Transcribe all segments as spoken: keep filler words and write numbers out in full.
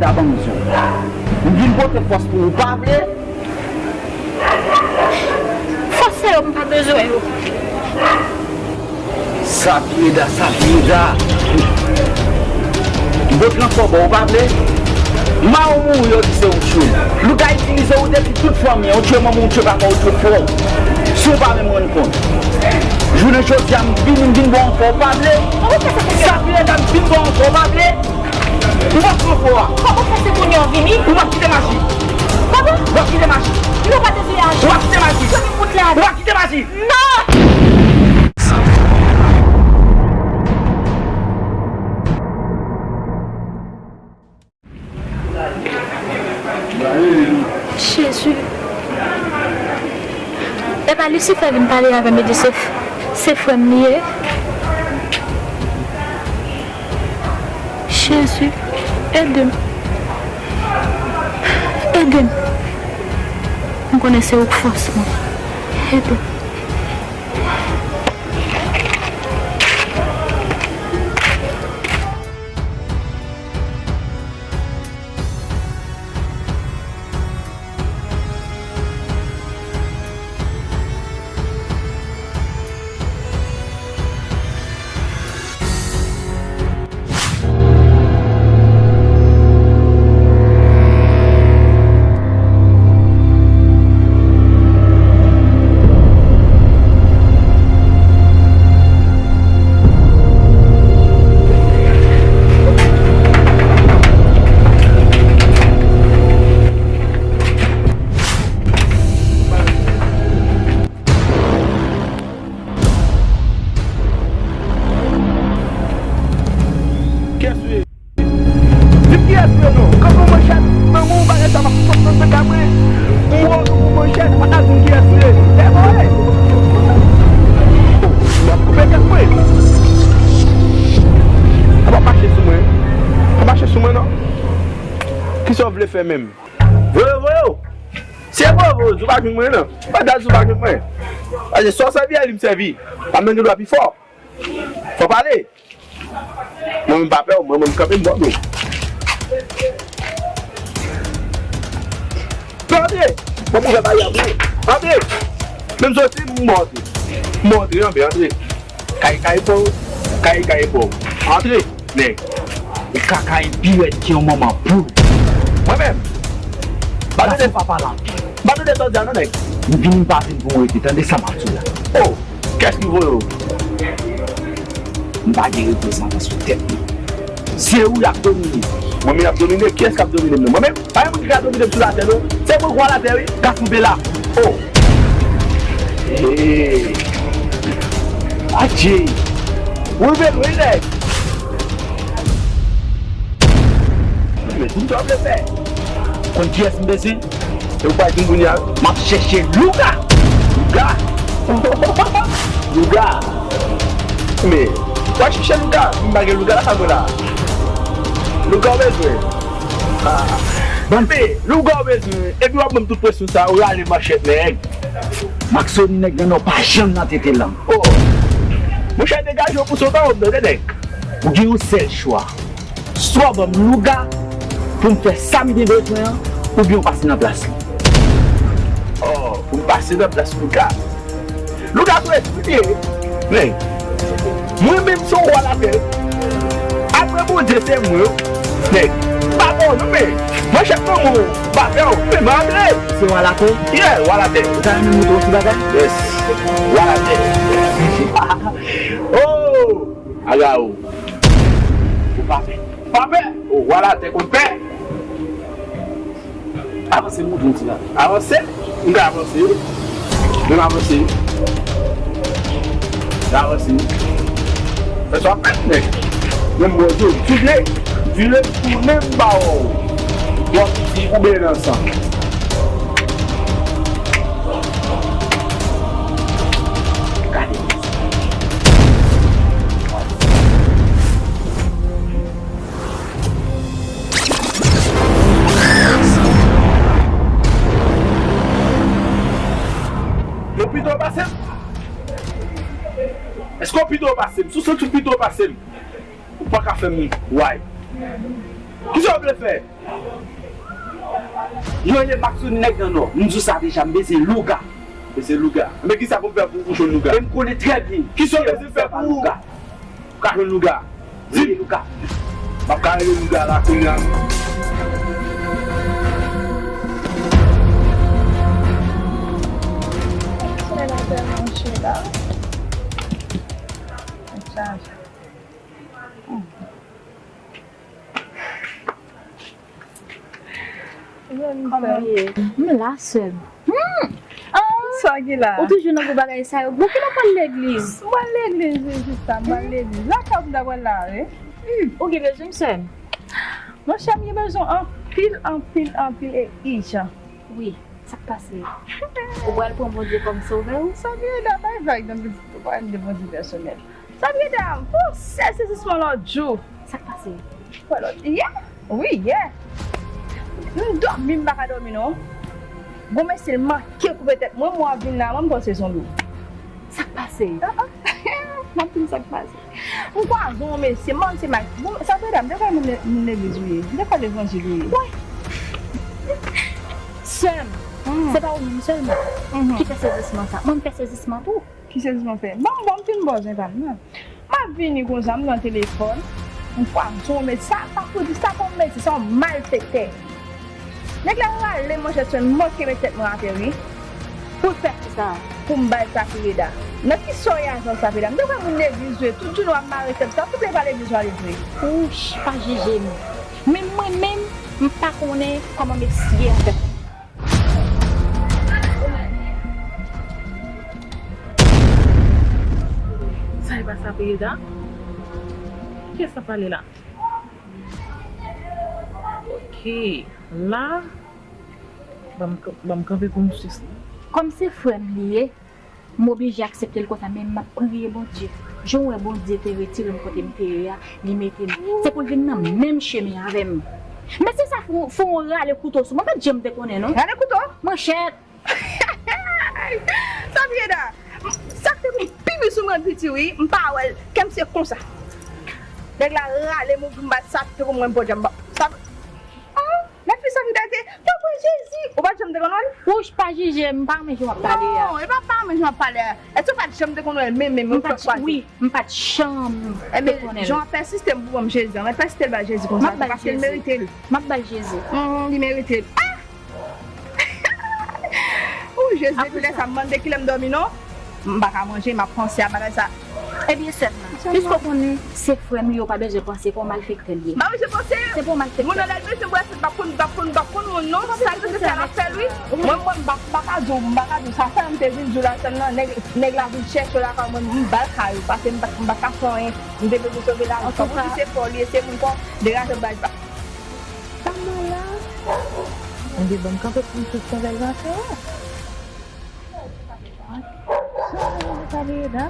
Pa ban m zon. M vin pote fòs pou ou pa vle. Fòs sa yo m pa bezwen yo. Sapireda, sapireda. M pot rankò ba w, ou pa vle? Ma ou mouri, yo di se ou tchwe. Louga itilize ou depi tout fanmi an. Ou tchwe manman, ou tchwe papa, ou tchwe frè w. Si w pa menm rann kont. Jounen jodi a, m vini, m vin ba w rankò, ou pa vle? Sapireda, m vin ba w rankò, ou pa vle? Ou pa pran fò a. Kòman fè se kounye a w vini? Ou p ap kite maji. Kòman? W ap kite maji. Nou pa te vle aji. W ap kite maji. Kòman kout la? W ap kite maji. Non! Jezi. E pa Lisifè vin pale avè m, li di se, se frè m li ye. Jezi, ede m. Ede m. M konnen se ou k fòs mwen. Ede m. Kiyès ou ye? Di m kiyès ou ye non. Kanpe w manchèt nan men w, bagay sa m ap sot nan tèt mwen. M wè w kanpe w manchèt, pa ka di m kiyès ou ye. E mwen. W ap koupe tèt mwen. Ou p ap mache sou mwen. Ou p ap mache sou mwen non. Kisa w vle fè menm? Voye w, voye w. Si e voye w voye w, ou pa jwenn mwen non. Ou pa dal si w pa jwenn mwen. Paske sa w sèvi a li m sèvi. Pa m nan gen dwa pi fò. Fò pale. Mwen menm pa pè w, mwen menm kanpe m bò dlo. Fè antre. Mwen pou fè bagay antre. Antre. Menm soti m montre. M montre antre, antre. Kay kay pou, kay kay pou. Antre, nèg. Ou kaka e pi rèd ke yon manman poul. Mwen menm. Ba nou de papa la. Ba nou de tòdya non nèg. M vini m pa vin pou mwen rete, tande sa m ap di w la. Oh, kiyès ki voye w? M pa gen reprezantan sou tèt mwen. Se ou y ap domine. Mwen menm y ap domine? Kiyès k ap domine m nan? Mwen menm? Pa gen moun ki ka domine m sou latè non. Se mwen k wa latè wi. Gason bela. Oh. Hey. Adje. Ou rive lwen nèg. Men tout sa w vle fè. Konn kiyès m bezwen? E ou pa di m kounye a? M ap chèche Louga. Louga. Louga. Men, w ap chèche Louga? M pa gen Louga lakay mwen la. Louga w bezwen? Ah. Bann men, Louga w bezwen? Epi w ap ban m tout presyon sa, ou rale manchèt nèg. Maksoni nèg nan nò pa janm nan tete lang. Oh. Monchè, degaje w pou sot anwo m tande nèg. Ou gen yon sèl chwa. Swa w ban m Louga pou m fè sa m gen bezwen an, oubyen w pase nan plas li. Oh, pou m pase nan plas Louga. Louga tou etidye. Men, mwen menm se yon wa latè. Apre Bondye se mwen. Men, m pa bon non men. Mwen chèf nan mwen, m pa pè w. Men m antre. Se wa latè? Yeah, wa latè. Ou ta renmen montre yon ti bagay? Yes. Wa latè. Oh! Aga o. Ou pa pè. Pa pè. O, wa latè konn pè. Avanse, montre yon ti bagay. Avanse? M ka avanse wi. Men m avanse wi. M ka avanse wi. Fè sa w ap fè, nèg. Men m wè w di w vire, vire tounen m pa wè w. W ap di ou benen nan san. Gade. Ou pito pase m? Èske w pito pase m? Si w santi w pito pase m, ou pa ka fè m way. Kisa w vle fè? Yo rele Maxon nèg nan nò. M di w sa deja, m bezwen louga. Bezwen louga. Men kisa pou m fè pou ou jwenn louga? E m konnen trè byen. Kisa w bezwen fè pou ou? Louga. Ou ka jwenn louga. Di m. Louga. M ap ka rele louga la kounye a. Soleil la tèlman cho la. Mwen chaje. Hmm. Kòman w ye? M la, sè m. Hmm. Ah! Sa ki la? Ou toujou nan gwo bagay sa yo. Bon, kilè w pral legliz? M pral legliz, wi, sista, m pral legliz. Lakay ou m ta pral la, wi. Hmm. Ou gen bezwen m, sè m? Monchè, m gen bezwen anpil, anpil, anpil e ijan. Wi, sa k pase? Ou pral pran Bondye kòm sovè w? Sa vye la, bay vag nan pitit ou, pral de Bondye pèsonèl. Sa vye dam, fè yon sèl sezisman lòt jou. Sa k pase? Kwè lòt. Yè? Wi, yè. M dòmi, m pa ka dòmi non. Gon mesye l manke koupe tèt mwen, mwen ap vin la, mwen m panse se yon lou. Sa k pase? Ah, ah. M ap di w sa k pase. M kwaze yon mesye, m panse se Mike. Bon, sa vye dam, de kwè moun le-, moun legliz ou ye? De kwè levanjil ou ye? Woy! Sè m, se pa ou menm sèlman ki fè sezisman sa. Mwen, m fè sezisman tou. Ki sezisman fè? Bon, bon, m fin bò zen pa m nan. M ap vini konsa, m nan telefòn. M kwaze yon mesye, sa pa pou di, sa pa yon mesye, se yon malfektè. Nèg la rale manchèt sou mwen, m manke met tèt mwen atè, wi. Pou l fè kisa? Pou m ba l sa ki Reda. Nan kisa w ye ajan sa, Reda? M te kwè moun legliz ou ye, tout jounen w ap mare tèt, sa tout lè pa legliz w ale vre. Wouch, pa jije m. Menm mwen menm, m pa konnen kòman mesye an fè. Sa e pa sa, Reda? Kiyès k ap pale la? Ok, la, ban m, ban m kanpe pou m swiv li. Kòm se frè m li ye, m oblije aksepte l konsa, men m ap priye Bondye. Jan w wè Bondye te retire m kote m te ye a, li mete m. Se pou l vin nan menm chemen avè m. Men si sa fè w, fè w rale kouto sou mwen, m pa t janm te konnen, non. Rale kouto? Manchèt! Sa vye da. Sa k te pou m pi pi sou mwen piti wi, m pa wè l. Kè m se konsa. Nèg la rale m, ouvri m ba l, sa k te pou mwen, m pa janm ba. Sa, ah, lè fi sa vide te, tanpri Jezi, ou pa t janm te konn wè l? Wouch, pa jije m, m pa renmen jan w ap pale a. Non, e pa pa renmen jan w ap pale a. Èske w pa t janm te konn wè l menm, menm, yon lòt fwa? Wi, m pa t janm te konnen l. Ebyen, jan w ap pèsiste m pou ban m Jezi an, mwen pèsiste l ba Jezi konsa, paske l merite l. M ap ba l Jezi. Li merite l. Ah! Oh, Jezi, pi lè sa m mande kilè m dòmi non. M pa ka manje, m ap panse a bagay sa. Ebyen, sè m nan, piske w konnen se frè m li, ou pa bezwen panse, se pa yon malfektè li ye. M pa bezwen panse. Se pa yon malfektè. Moun nan lè l bezwen bwè, se m p ap konn, m p ap konn, m p ap konn moun non. Sa l bezwen fè, l ap fè l wi. Mwen, mwen, m pa, m pa ka di w, m pa ka di w sa. Sa m te vin di w la, sè m nan, nèg, nèg la vin chèche w lakay mwen, m ba l kay ou, paske m pa, m pa ka fè anyen. M te bezwen sove lavi. Kòm ou di se fò l ye, se moun fò, degaje w bay pa. Sa m nan la? Ebyen, ban m kanpe pou m swiv konvèsasyon an. Sa m nan la?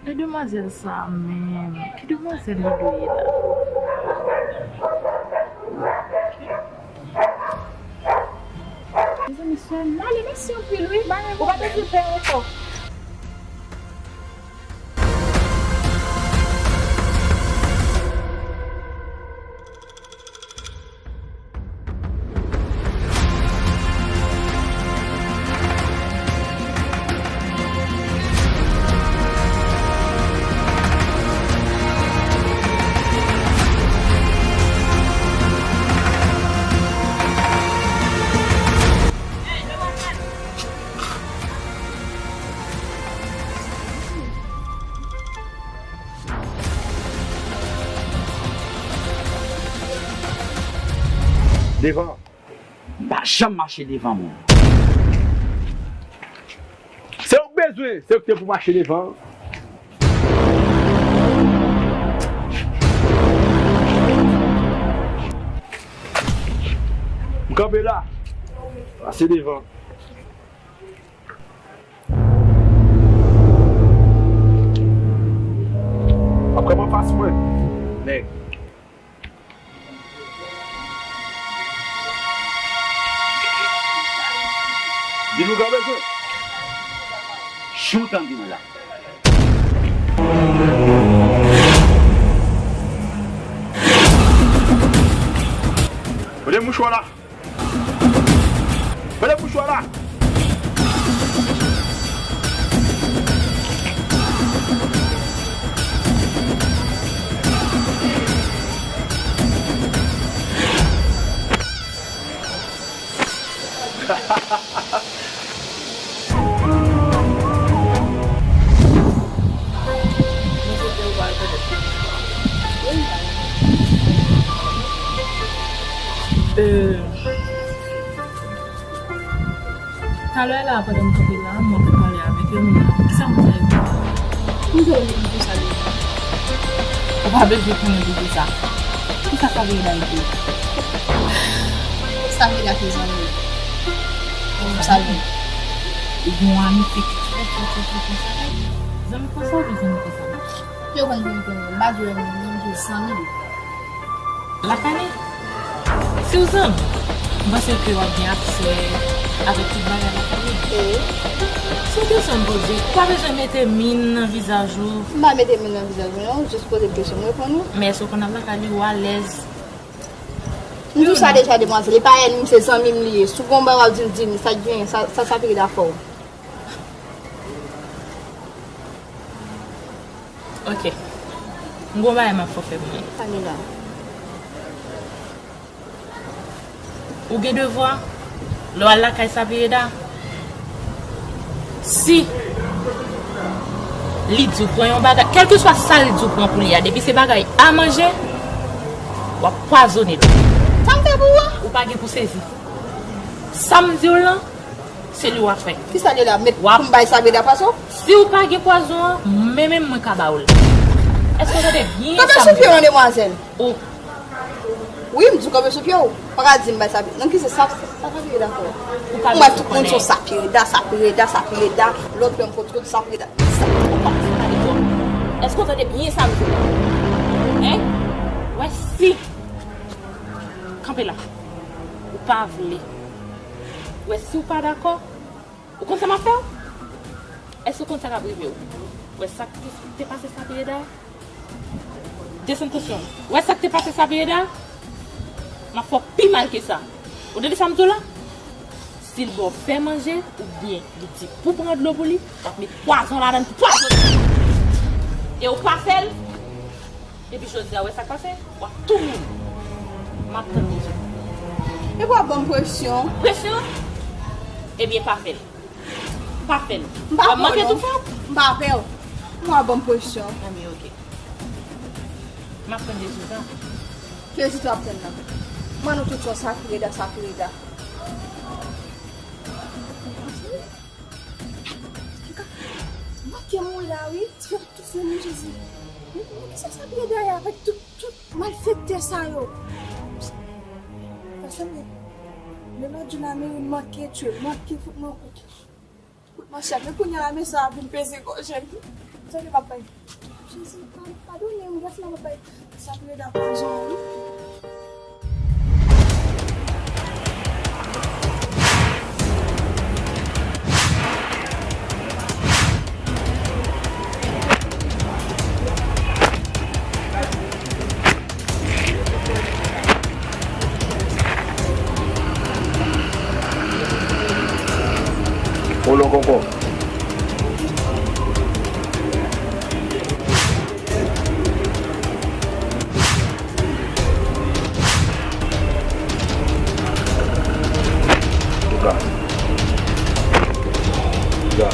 E demwazèl sa a menm? Ki demwazèl li dwe ye la? Mezanmi, sè m, m ale, mèsi anpil wi. Ou pa bezwen pè ankò. Devan. M pa janm mache devan moun. Se ou k bezwen, se ou k te pou mache devan. M kanpe la. Pase devan. W ap kanpe anfas mwen, nèg. Di nou gade bezwen. Jou tande w la. E mouchwa la. Mete mouchwa la. Euh, Talè la, pandan m kanpe la, m ap pale avèk yo, m di, "Kisa moun sa yo di la?" Kisa yo di konsa deja? Ou pa bezwen konnen li di sa. Kisa sa vle bay di? Sa vle bay zanmi. Zanmi sa vle. Ou gen yon amiti ki trè, trè, trè, trè, trè sere. Zanmi konsa oubyen zanmi konsa? Yo konn zanmi konsa. M pa di yo zanmi, m di zanmi. Lakay li? Si w zanmi, m panse ke w ap gen aksè avèk tout bagay lakay li. Si w te zanmi, Bondye, ou pa bezwen mete min nan vizaj ou. M pa mete min nan vizaj mwen non, jis poze m kesyon, m reponn ou. Men èske w konn ap lakay li, ou alèz? M di w sa deja, demwazèl, e pa ènmi m, se zanmi m li ye. Si w gen yon bagay w ap di m, di m, sa k genyen, sa, sa, sa pi rèd afè w. Ok. M gon bagay m ap fè w fè pou mwen. Sa gen la. Ou gen devwa, lè w al lakay Sapireda, si li di w pran yon bagay, kèlkeswa sa li di w pran pou li a, depi se bagay a manje, w ap pwazone l. Sa m fè pou ou a? Ou pa gen pou sezi. Sa m di w lan, se li w ap fè. Kisa li la? Met pou m bay Sapireda pwason? Si w pa gen pwazon an, mwen menm mwen ka ba w l. Èske w tande byen sa m di w la? Kanpe sou pye w, demwazèl. Ou. Wi, m di w kanpe sou pye w. Pa ka di m bay Sapireda. Nan ki se sa, sa Sapireda fè? Ou pa bezwen konnen. M wè tout moun se Sapireda, Sapireda, Sapireda. Lòt lè m kontre tout Sapireda. Sa ou pa fè pale twòp. Èske w tande byen sa m di w la? Hein? Wè si. Kanpe la. Ou pa vle. Wè si w pa dakò. Ou konn sa m ap fè w? Èske w konn sa k ap rive w? Wè sa k te pase Sapireda? Desann tansyon w. Wè sa k te pase Sapireda? M ap fè w pi mal ke sa. Ou tande sa m di w la? Si l ba w fè manje, oubyen li di pou pran dlo pou li, w ap met pwazon ladan l pou pwazonnen. E w pa fè l, epi jodi a, w wè sa k pase? W ap tou mouri. M ap tann ou. Epi w ap ban m presyon. Presyon? Ebyen, pa fè l. Pa fè l. M pa pè w non. W ap manke tou fè w. M pa pè w. Mwen ap ban m presyon. Anben, ok. M ap tann rezilta. Ki rezilta w ap tann nan? Mwen nou tout yon Sapireda, Sapireda. Mwen ke mouri la, wi. Tout se moun Jezi. Men, men kisa Sapireda ye avèk tout, tout malfektè sa yo? Paske men, men lòt jou la, men yo manke tchwe, manke fout mwen kout. Kout manchèt, men kounye a la, men sa ap vin peze gòj li. Sa li p ap bay. Jezi, pa-, padone m, gras la, m ap bay. Sapireda pwazon an, wi. Olo koko. Luka. Luka.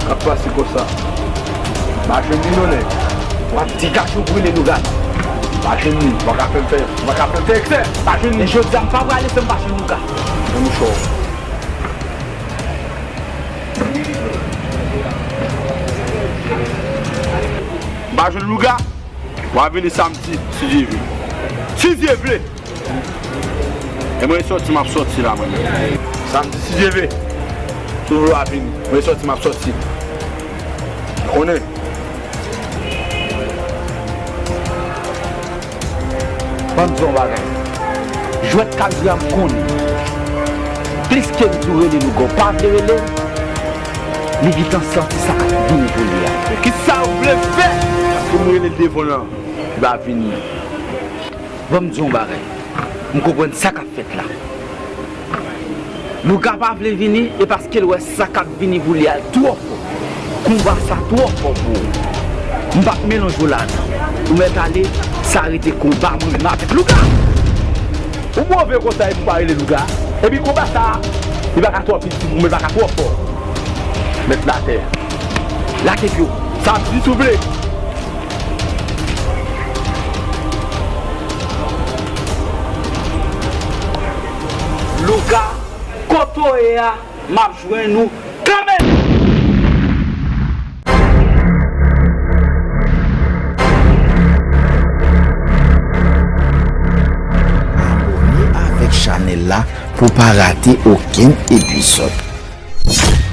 K ap pase konsa? Pa jwenn li non nèg. W ap degaje w brile Louga. Pa jwenn li. W pa ka fè m fè, w pa ka fè m fè eksè. Pa jwenn li. E jodi a m pa prale san m pa jwenn Louga. Nan mouchwa w. M pa jwenn Louga. W a vini samdi, si Dye vle. Si Dye vle! E mwen sòti, m ap sòti la, mwen menm. Samdi, si Dye vle, si w vle w a vini. Mwen sòti, m ap sòti. Konnen. Ban m di w yon bagay. Jwèt k ap jwe a, m konnen. Plis ke m di w rele Louga, w pa vle rele, li gentan santi sa k ap vini pou li a. Kisa w vle fè? Paske m Rele l devan nan, li pa vini. Ban m di w yon bagay. M konprann sa k ap fèt la. Louga pa vle vini, e paske l wè sa k ap vini pou li a twò fò. Konba sa twò fò pou ou. M p ap melanje w ladan. Ou mèt ale, sa rete konba mwen menm avèk Louga. Ou move konsa epi w pa rele Louga. Epi konba sa, li pa ka twò piti pou mwen, li pa ka twò fò. Mèt l atè. Lage pye w. Sa ap di souple. Louga, kote w ye a, m ap jwenn ou kanmenm. Abòne avèk chanèl la pou w pa rate okenn epizòd.